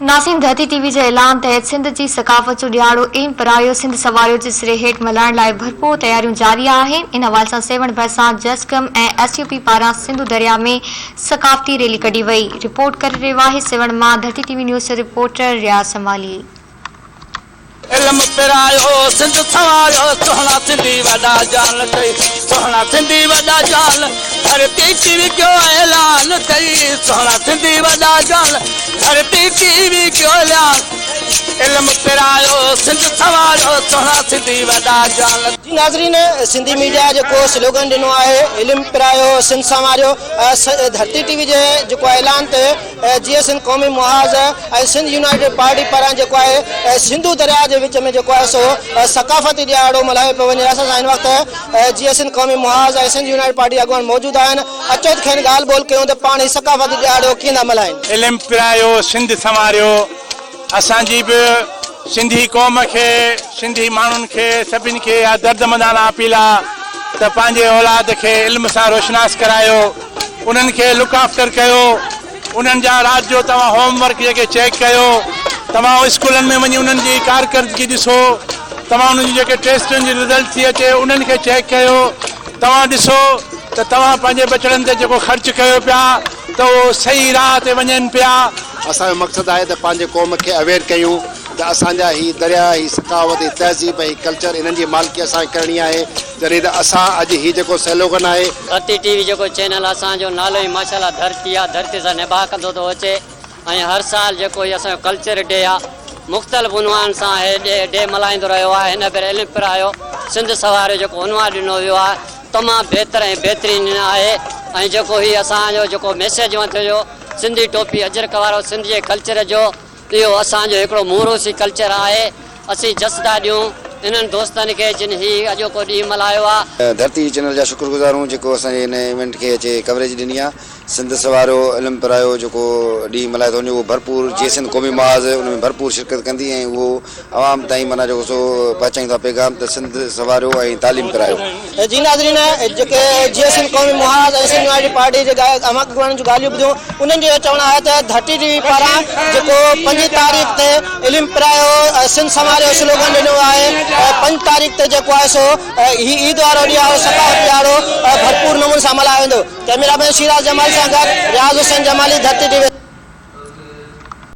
ناظرين ڌرتي ٽي وي جي اعلان تحت سنڌ جي ثقافت جو ڏهاڙو علم پرايو سنڌ سنواريو جي سري هيٺ ملهائڻ لاء ڀرپور تياريون جاري آهن ان حوالي سان سيوهڻ ڀرسان جسقم ۽ ايس يو پي پاران سنڌو درياء ۾ ثقافتي ريلي ڪڍي وئي رپورٽ ڪري رهيو آهي سيوهڻ مان ڌرتي ٽي وي نيوز جو رپورٽر رياض جمالي. علم پرايو سنڌ سنواريو سهڻا سنڌي وڏا جان ٿئي سهڻا سنڌي وڏا جان ڌرتي ٽي وي ڪيو اعلان ٿئي سهڻا سنڌي وڏا جان ڌرتي ٽي وي ڪيو اعلان علم پرايو سنڌ سنواريو سهڻا سنڌي وڏا جان. جي ناظرين سنڌي ميڊيا جيڪو سلوگن ڏنو آهي علم پرايو سنڌ سنواريو ڌرتي ٽي وي جي جيڪو اعلان تي جيئي سنڌ قومي محاذ ۽ سنڌ يونائيٽيڊ پارٽي پاران جيڪو آهي سنڌو درياء جي وچ ۾ جيڪو آهي سو ثقافتي ڏهاڙو ملهايو پيو وڃي اسان سان هن وقت جيئي سنڌ قومي محاذ ۽ سنڌ يونائيٽيڊ پارٽي جا اڳواڻ موجود آهن اچو ته کين ڳالهه ٻولهه ڪيون ته پاڻ هي ثقافتي ڏهاڙو ڪيئن ٿا ملهائين. علم پرايو سنڌ سنواريو اسان جي به سنڌي قوم کي سنڌي ماڻهن کي سڀن کي اها دردمندانه اپيل آ ته پنهنجي اولاد کي علم سان روشناس ڪرايو انهن کي لڪ آفٽر ڪيو انهن جا رات جو توهان هوم ورڪ جيڪي چيڪ ڪيو توهان اسڪولن ۾ وڃي انهن جي ڪارڪردگي ڏسو توهان انهن جي جيڪي ٽيسٽن جي رزلٽ ٿي اچي انهن کي چيڪ ڪيو توهان ڏسو ته توهان پنهنجي ٻچڙن تي جيڪو خرچ ڪيو پيا ته اهو صحيح راهه تي وڃن پيا. اسان جو مقصد آهي ته پنهنجي قوم کي اويئر ڪيون ته اسان جا هي درياء، هي ثقافت، هي تهذيب ۽ هي ڪلچر انهن جي مالڪي اسان کي ڪرڻي آهي جڏهن ته اسان اڄ هي جيڪو سيلوگن آهي. ڌرتي ٽي وي جيڪو چينل اسان جو نالو ئي ماشاءالله ڌرتي آ ڌرتي سان نڀاء ڪندو ٿو اچي ۽ هر سال جيڪو هي اسان جو ڪلچر ڊي آ مختلف عنوان سان هي ڊي ملهائيندو رهيو آهي هن ڀيري علم پرايو سنڌ سنواريو جيڪو عنوان ڏنو ويو آهي تمام بهتر ۽ بهترين آهي ۽ جيڪو هي اسان جو جيڪو ميسيج وڌيو سنڌي ٽوپي اجرڪ وارو سنڌ جي ڪلچر جو اهو اسان جو هڪڙو موروثي ڪلچر آهي اسين جس ٿا ڏيون انهن دوستن کي جن هي اڄوڪو ڏينهن ملهايو آ. ڌرتي چينل جا شڪر گذار آهيون جيڪو اسان جي هن ايونٽ کي اچي ڪوريج ڏني آ. سنڌ سواريو علم پرايو جيڪو ڏينهن ملهايو ٿو وڃي اهو ڀرپور جيئي سنڌ قومي محاذ ان ۾ ڀرپور شرڪت ڪندي ۽ اهو عوام تائين معنيٰ جيڪو سو پهچائيندو آهي پيغام ته سنڌ سنواريو ۽ تعليم پرايو. جي ناظرين جيڪي جيئي سنڌ قومي محاذ ۽ سنڌ يونائيٽيڊ پارٽي جي اڳواڻن جون ڳالهيون ٻڌيون انهن جو اهو چوڻ آهي ته ڌرتي ٽي وي پاران جيڪو پنجين تاريخ تي علم پرايو سنڌ سنواريو سلوگن ڏنو ويو آهي پنج تاريخ تي جيڪو آهي سو هي عيد وارو ڏهاڙو ثقافتي ڏهاڙو ڀرپور نموني سان ملهايو ويندو. ڪئميرا مين شيراز جمالي سان گڏ رياض حسين جمالي ڌرتي ٽي وي.